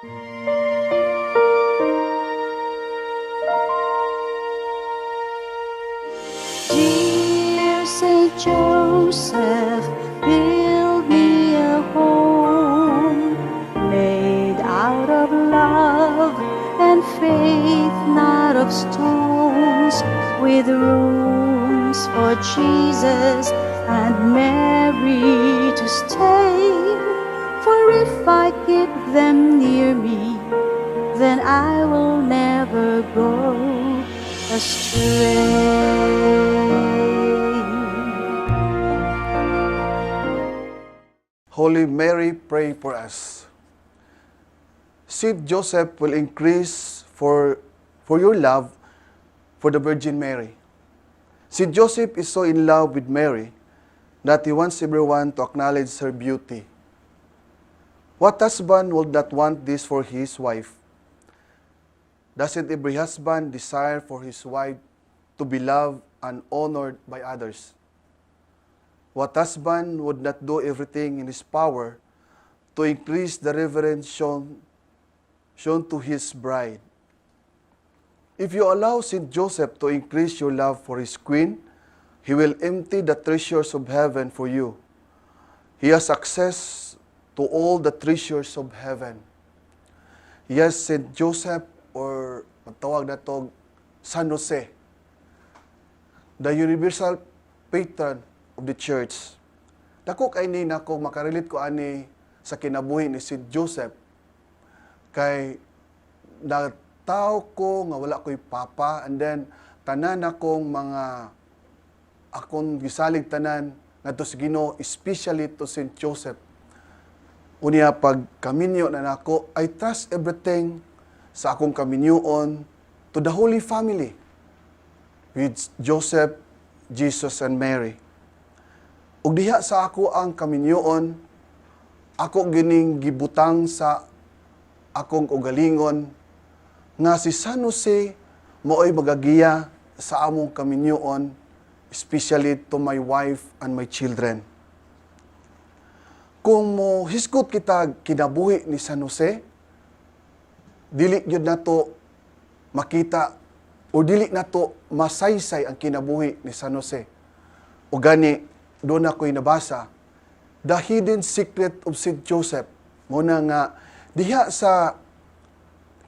Dear Saint Joseph, build me a home made out of love and faith, not of stones, with rooms for Jesus and Mary to stay. For if I keep them near me, then I will never go astray. Holy Mary, pray for us. Saint Joseph will increase for your love for the Virgin Mary. Saint Joseph is so in love with Mary that he wants everyone to acknowledge her beauty. What husband would not want this for his wife? Doesn't every husband desire for his wife to be loved and honored by others? What husband would not do everything in his power to increase the reverence shown to his bride? If you allow Saint Joseph to increase your love for his queen, he will empty the treasures of heaven for you. He has access to all the treasures of heaven. Yes, Saint Joseph, or matawag nato San Jose, the universal patron of the church. Dako kay ni nako makarelate ko ani sa kinabuhi ni Saint Joseph kay natawo ko nga wala ko'y papa, and then tanan akong mga akong gisalig tanan ngadto sa Ginoo, especially to Saint Joseph. Unya pag kaminyo na nako, I trust everything sa akong kaminyoon to the Holy Family with Joseph, Jesus and Mary. Ug diha sa ako ang kaminyoon, ako gining gibutang sa akong ugalingon nga si San Jose mao'y magagiya sa among kaminyoon, especially to my wife and my children. Kung mo hisgot kita kinabuhi ni San Jose, dili gyud nato makita o dili nato masaysay ang kinabuhi ni San Jose. O gani, doon ako'y nabasa, The Hidden Secret of St. Joseph. Muna nga, diha sa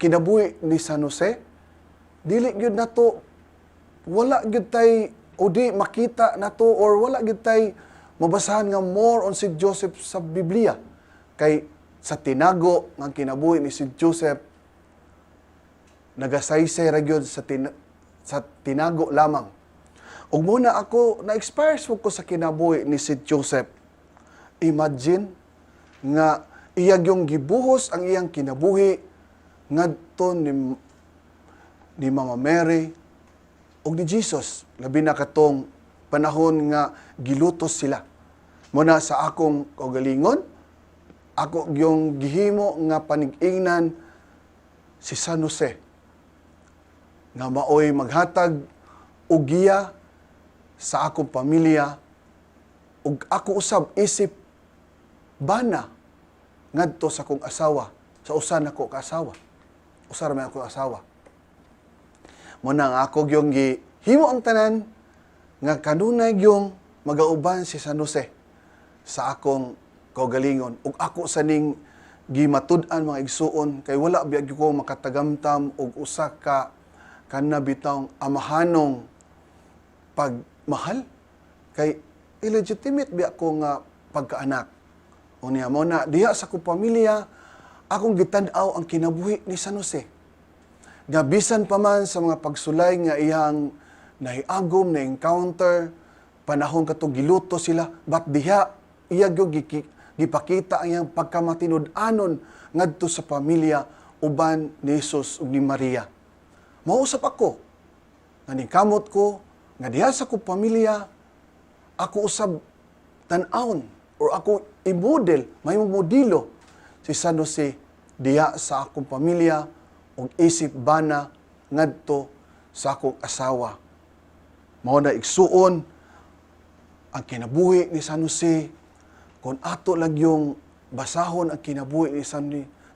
kinabuhi ni San Jose, dili gyud nato, wala gyud tay o di makita nato or wala gyud tay mabasahan nga more on St. Joseph sa Biblia. Kay sa tinago ng kinabuhi ni St. Joseph, nagasaysay ra gyud sa tinago lamang. Ug muna ako na-expire ko sa kinabuhi ni St. Joseph. Imagine nga iya yung gibuhos ang iyang kinabuhi ngadto ni Mama Mary ug ni Jesus, labi na katong panahon nga gilutos sila. Muna sa akong kaugalingon, ako yung gihimo nga panig-ingnan si San Jose nga maoy maghatag og giya sa akong pamilya ug ako usab isip bana ngadto sa akong asawa, sa usa nako ka asawa. Usa ra man ako asawa. Mo na nga ako gyung gihimo ang tanan nga kanunay gyung magauban si San Jose sa akong kaugalingon ug ako sa ning gimatud-an, mga igsuon, kay wala biya gyud ko makatagamtam og usa ka kana bitawng amahanong pagmahal kay illegitimate biya ko nga pagkaanak. Unya mo na diha sa akong pamilya, akong gitan-aw ang kinabuhi ni San Jose nga bisan pa man sa mga pagsulay nga iyang nahiagom na encounter panahon katong giluto sila, but diha iya gyud gipakita ang iyang pagkamatinud-anon ngadto sa pamilya uban ni Jesus ug ni Maria. Mausap ako nga ningkamot ko nga diha sa akong pamilya ako usab tan-awon or ako i-model, may modelo si San Jose diha sa akong pamilya ug isip bana ngadto sa akong asawa. Mao na, igsuon, ang kinabuhi ni San Jose, kung ato lang yung basahon ang kinabuhi ni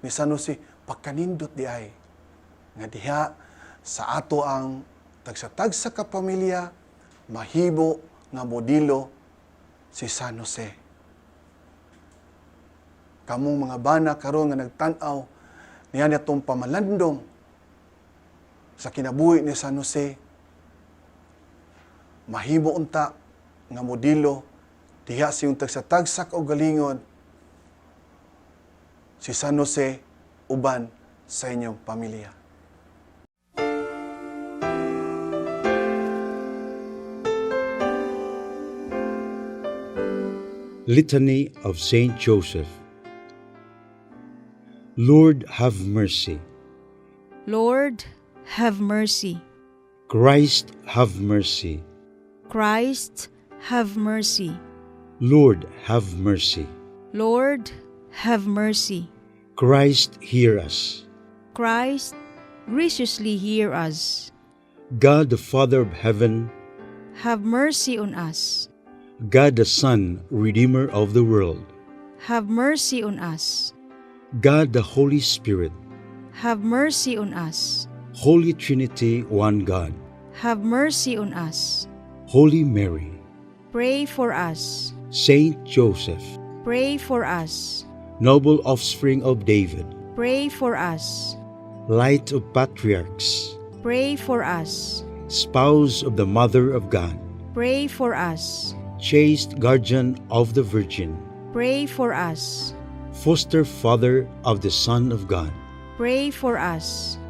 ni San Jose, pagkanindot diay nga diha sa ato ang tagsa-tagsa ka pamilya mahibo nga modelo si San Jose. Kamong mga bana karon nga nagtan-aw niya atong pamalandong sa kinabuhi ni San Jose, mahimo unta nga modelo diha sa iyong tagsa-tagsa kaugalingon si San Jose uban sa inyong pamilya. Litany of Saint Joseph. Lord, have mercy. Lord, have mercy. Christ, have mercy. Christ, have mercy. Lord, have mercy. Lord, have mercy. Christ, hear us. Christ, graciously hear us. God, the Father of heaven, have mercy on us. God the Son, Redeemer of the world, have mercy on us. God the Holy Spirit, have mercy on us. Holy Trinity, one God, have mercy on us. Holy Mary, pray for us. Saint Joseph, pray for us. Noble offspring of David, pray for us. Light of patriarchs, pray for us. Spouse of the Mother of God, pray for us. Chaste guardian of the Virgin, pray for us. Foster father of the Son of God, pray for us.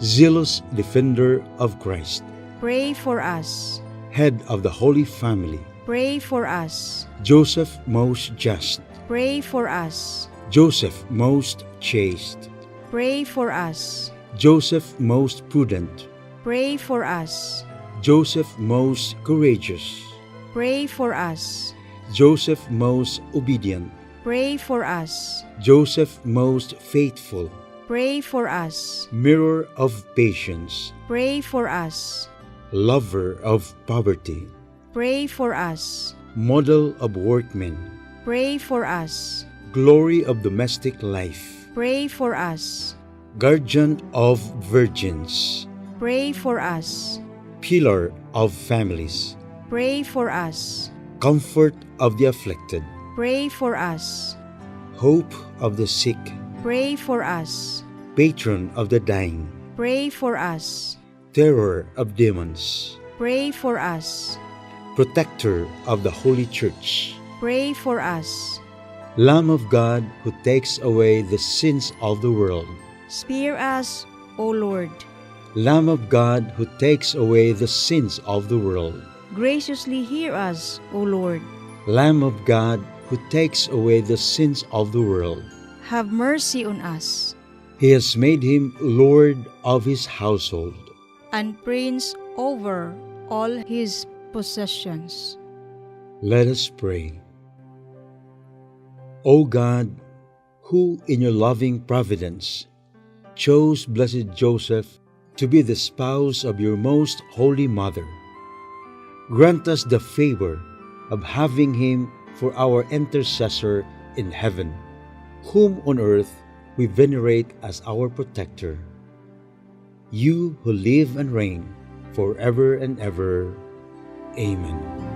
Zealous defender of Christ, pray for us. Head of the Holy Family, pray for us. Joseph most just, pray for us. Joseph most chaste, pray for us. Joseph most prudent, pray for us. Joseph most courageous, pray for us. Joseph most obedient, pray for us. Joseph most faithful, pray for us. Mirror of patience, pray for us. Lover of poverty, pray for us. Model of workmen, pray for us. Glory of domestic life, pray for us. Guardian of virgins, pray for us. Pillar of families, pray for us. Comfort of the afflicted, pray for us. Hope of the sick, pray for us. Patron of the dying, pray for us. Terror of demons, pray for us. Protector of the Holy Church, pray for us. Lamb of God who takes away the sins of the world, spare us, O Lord. Lamb of God who takes away the sins of the world, graciously hear us, O Lord. Lamb of God who takes away the sins of the world, have mercy on us. He has made him Lord of his household, and Prince over all his possessions. Let us pray. O God, who in your loving providence chose Blessed Joseph to be the spouse of your most holy mother, grant us the favor of having him for our intercessor in heaven, whom on earth we venerate as our protector. You who live and reign forever and ever. Amen.